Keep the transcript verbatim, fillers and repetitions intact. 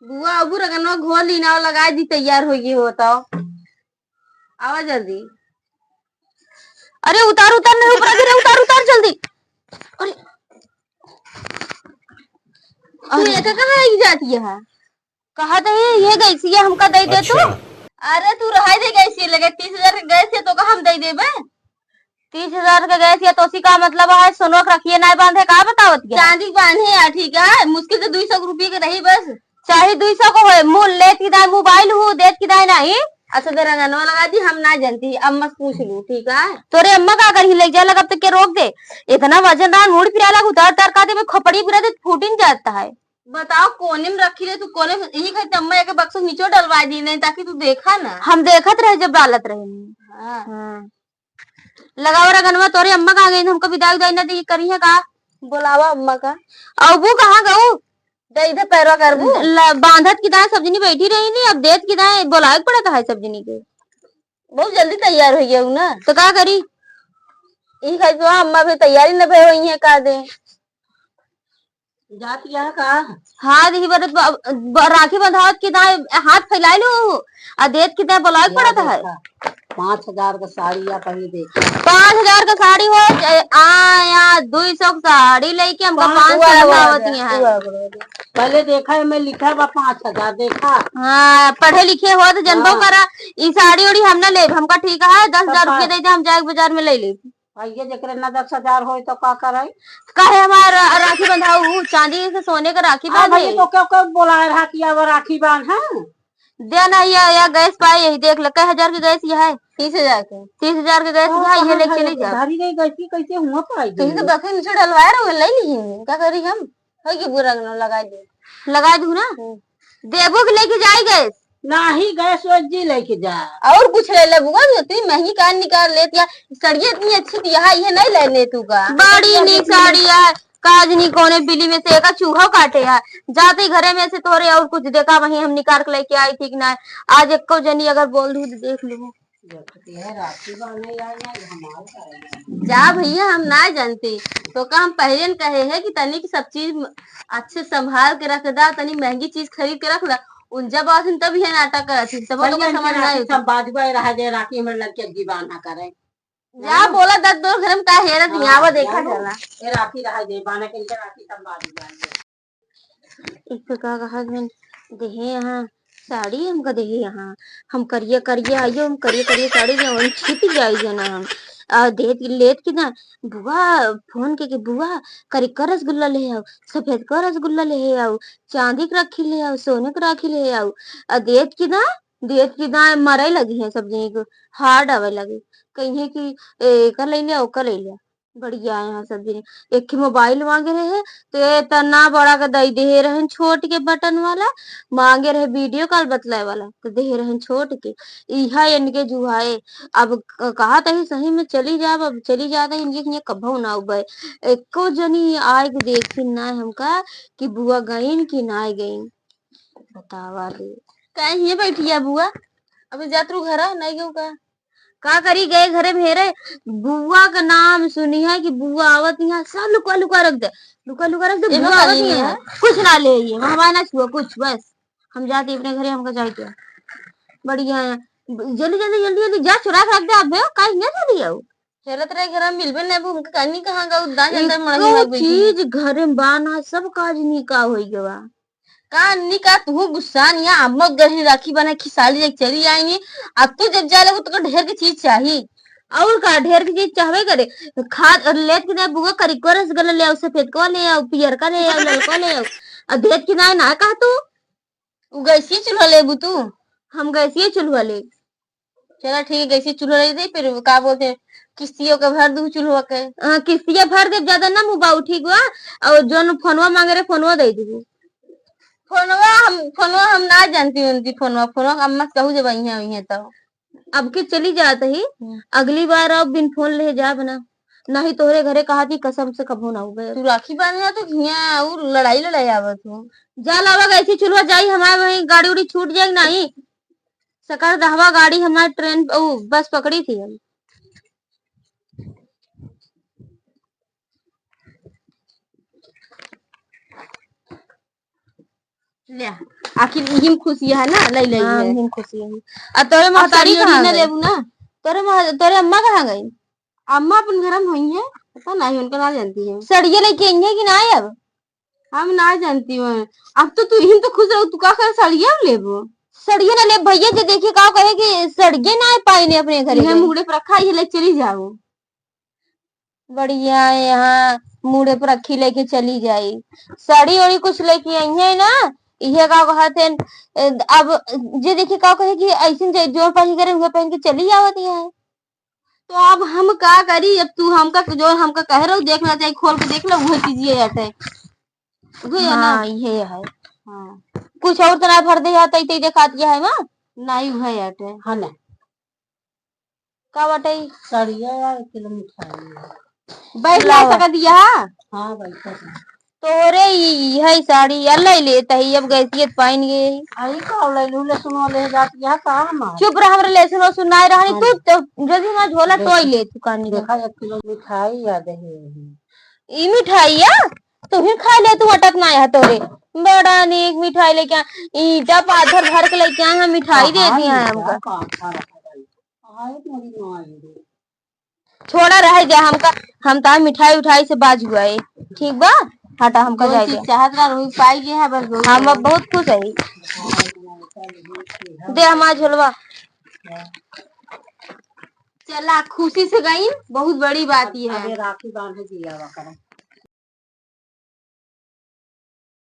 बुआ, अबू रगनवा घोल ली ना, लगा दी, तैयार हो गई हो तो। आवा जल्दी। अरे उतार, उतार, नहीं ऊपर गिरे, उतार, उतार जल्दी। अरे, अरे, ये कहाँ आई जाती है? कहा तो ये, ये गैसिया हमका दे दे तू। अच्छा। अरे तू रहाई दे गैसिया लगे, तीस हजार के गैसिया तो का हम दे देबे? तीस हजार के गैसिया तोसी का मतलब है, सोनवा के रखिए ना बांधे, का बतावत के? चांदी के बांधे या, ठीक है, मुश्किल से दुई सौ के रुपये के रही बस। चाहे दुई सौ को होए, मुँह लेत की दाए मोबाइल हूँ, देत की दाए नहीं। अच्छा, दे रंगनवा लगा दी, हम ना जानती, अम्मा से पूछ लू, ठीक है? तोरे अम्मा का करही, ले जा, लगब तो के रोक दे। इतना वजन दान, मूड़ पिराला, उतार उतार का दे, खोपड़ी पिरा दे, फूटिन जाता है। बताओ, कोने में रखी रहे तू, कोने में, यही खातिर अम्मा एक बक्सा नीचे डलवा दी नहीं, ताकि तू देखा ना। हम देखत रहे जब डालत रहे। हाँ। हाँ। लगावा रगनवा, तोरे अम्मा कहाँ गई? हमका विदाई उदाई ना दी करी है का? बोलावा अम्मा का। अबू कहाँ गऊ? दे इधर पैरवा करबू। ल-, बांधत की दाएं सब जनी बैठी रही नहीं, अब देत की दाएं बोलावे के पड़त है सब जनी के। बहुत जल्दी तैयार हो गया ना। तो का करी? ई खाई तो अम्मा भी तैयारी न भे हुई है का दे। जात यह का? हाँ, देखी बरत ब-, ब-, राखी बंधावत की दाएं हाथ फैलाए लो, आ देत की दाएं बोलावे के पड़त है। पाँच हजार का साड़ी या पहले देखा। पाँच हजार का साड़ी हो, चाहे आ, या दुई सौ का साड़ी लेके हमका पाँच सौ हुआ, हुआ, लगावत हुआ, ही है। हुआ, हुआ, हुआ। पहले देखा है, मैं लिखा बा पाँच हजार, देखा। हाँ, पढ़े लिखे हो तो जनबो हाँ। करा, ई साड़ी उड़ी हम ना लेब, हमका ठीक है, दस हजार रुपया दे दे, हम जाए बाजार में ले लेब। भैया, जेकरे ना दस हजार होई तो का करे? काहे हमार राखी बंधाऊ, चांदी से सोने के राखी आ बांधे? भैया, तो क्यों, क्यों बोला रहा कि अब राखी बांध है? दे ना, या, या गैस पाए, यही देख ले, कै हजार के गैस यह है। तीस हजार के। तीस हजार के गैस हाँ, यह है, ये कहाँ लेके है? चली जा। धारी नहीं गैस की कैसे हुआ पाई तुम तो गई? बकरी नीचे डलवाए रहो, ले ली ही। का करी हम? है कि बुरा न लगा दे। लगा दू ना? हम्म। देबो के लेके जाई गैस? नाही, गैस वैस जी लेके जा। और कुछ ले ले बुआ, जो इतनी महंगी कान निकाल लेत या, सड़िया इतनी अच्छी थी, यहाँ ये नहीं ले ले तू का? बड़ी नीक साड़ी है, काजनी कोने बिली में से एका चूहा काटे है। जाते घरे में से तोरे और कुछ देखा वहीं हम निकाल के लेके आई थी कि ना। आज एको जनी अगर बोल दू तो देख लू। देखती है, राखी बांधे आई ना, ये हमार का है। जा भैया, हम ना जानते, तो का हम पहले न कहे है कि तनी की सब चीज अच्छे संभाल के रख दा, तनी महंगी चीज खरीद के रख ला। उन जब आथिन तब ये नाटक करत थी, तब तो भैया, समझ इनके ना राखी आई। सब बाजू बाई रहा जाए, राखी हमरे लड़के की बांधा करे। जा ना। बोला दस दो घर में का हेरत हाँ, नहीं, आवा देखा जानो। चला। ये राखी रहा जाए, बांधा के इनके राखी सब बाजू बाई। एक तो का कहा जवन देहे यहाँ साड़ी हमका देहे यहाँ, हम करिया करिया आइयो, हम करिया करिया साड़ी जवन छिप जाई जना हम। आ देत लेत की ना बुआ फोन के, के बुआ करिका रसगुल्ला ले आओ, सफेद का रसगुल्ला ले आओ, चांदी के रखी ले आओ, सोने के राखी ले आओ। आ देत की ना, देत की ना मरे लगी है सब जने को, हार्ड आवे लगे, कहिए कि ए, एकर ले लिया, ओकर ले लिया। बढ़िया है यहाँ सब जने। एक ठे मोबाइल मांगे रहे, तो ये तना बड़ा के दई देहे रहन छोट के बटन वाला, मांगे रहे वीडियो कॉल बतलाए वाला, तो देहे रहन छोट के। इहा इनके जुहाए। अब क-, कहा तही सही में चली जाब, अब चली जात ही इनके हियाँ कभऊ ना उबे। एको जनी आए के देखी ना हमका कि बुआ गईन कि ना गईन। बतावा दे। काहे हियाँ बैठी है बुआ? अबे जात रू घरा, नहीं गऊ का? का करी गए घरे में हेरे, बुआ का नाम सुनी है कि बुआ आवत यहाँ, सब लुका लुका रख दे, लुका लुका रख दे, एमे बुआ का आवत नहीं यहाँ। है? कुछ ना ले ये, हमारा ना छुआ कुछ, बस हम जाते अपने घरे, हमका जाए क्या। बढ़िया है, जल्दी जल्दी जल्दी जल्दी जा चुरा के रख दे, आप भैया काहे यहाँ चली आओ? चलत रहे घर में मिलबे नहीं, हमका कानी कहाँ का उद्दा चलता मड़ही एको में बैठी। चीज घर में बाना, सब काज निका होई गवा। का अन्नी का तू गुस्सा निया, अम्मा गरही राखी बना खिसाली लेके चली आई, अब तू जब जा लगू तो ढेर के चीज चाही। और का ढेर के चीज चाहबे करे, खा लेत के ना बुआ करिको रसगुल्ला ले आओ, सफेद को ले आओ, पियर का ले आओ, ललको ले आओ, आ देत के ना, ना कहा तू। उ गैसीय चूल्हा लेबू तू? हम गैसीय चूल्हा ले। चला ठीक है, गैसीय चूल्हा ले दे, फिर का बोलते हैं, किस्तियों के भर दू चूल्हा के। हाँ, किस्तिया भर दे, ज्यादा ना मुबाऊ, ठीक बा? और जोन फोनवा मांगे रहे, फोनवा दे दीबू। फोनवा हम, फोनवा हम ना जानती उनकी फोनवा, फोनवा अम्मा से कहू जब आई हैं, आई हैं तो। अब के चली जात ही, हम्म। अगली बार अब बिन फोन ले जा बना, नहीं तोहरे घरे कहा थी कसम से कभू ना हुए। तू राखी बांधे तो हियां और लड़ाई लड़ाई आवत हो। जा लावा गैसीय चूल्हा जाई, हमारे वहीं गाड़ी उड़ी छूट जाए नहीं। सकर दहवा गाड़ी हमार ट्रेन, ऊ, बस पकड़ी थी हम। ले, आखिर इही में खुशी है ना, लई लई हाँ, है। इही में खुशी है। आ तोरे महतारी कहाँ गई? लेबू ना। तोरे मह-, तोरे अम्मा कहाँ गई? अम्मा अपन घर में होई है, पता नहीं, उनका ना जानती है। सड़िया लेके आई है कि ना अब? हम ना जानती हूँ। अब तो तू इही में तो खुश रहो, तू का कर सड़िया लेबू? सड़िया ना ले भैया, जे देखिए का कहे कि सड़िया ना पाई ने अपने घरे इहे गई। मुड़े पर रखा, इहे ले चली जाओ। बढ़िया है, यहाँ मुड़े पर रखी लेके चली जाई। साड़ी ओड़ी कुछ लेके आई है ना, इहे का कहत है, अब जे देखिए का कहे कि ऐसे जे जो पहन करे उहे पहन के चली आवत है। तो अब हम का करी, अब तू हमका जो हमका कह रहो, देख ला चाहे खोल के देख ला, उहे चीजिए हटे। उहे है ना? हाँ, इहे है। हाँ। कुछ और तो ना भर दे जाता, इतने दिखात है माँ। नहीं, उहे हटे। हाँ ना। का बाटे ई? साड़िया यार, एक किलो मिठाई है। बैठ ना लावा। सकत हिया? हाँ, बैठत है। तोरे ई, ई है साड़ी, अल्लाह ही लेत है, अब गैसियत पाइन गए। आई का ले लू, लहसुन वाले जात यहाँ का हमार? चुप रह, हमरा लहसुन वहसुन नाय रहनी, हाँ। तू तो जल्दी हमार झोला देख। टोई ले, तू कानी का। देखा, एक किलो मिठाई याद है। ई मिठाई है? तू ही खा ले, तू अटत ना है तोरे। बड़ा नीक मिठाई लेके आ, ईंटा पाथर भर के लेके आए हैं, मिठाई दे कहाँ दिया है ईंटा? हमका। कहाँ रखा है? हाय, मोरी माई रे। छोड़ा, रह जा, हमका, हम तार मिठाई उठाई से बाज हुआ है, ठीक बा? हटा, हमका जौन जाए चीज दे। चाहत रहा, वही पाई गए है, बस बहुत हम अब है। बहुत खुश है। दे हमार झोलवा। चला, खुशी से गई, बहुत बड़ी बात ये है। अबे राखी बांधे दिया हुआ करा।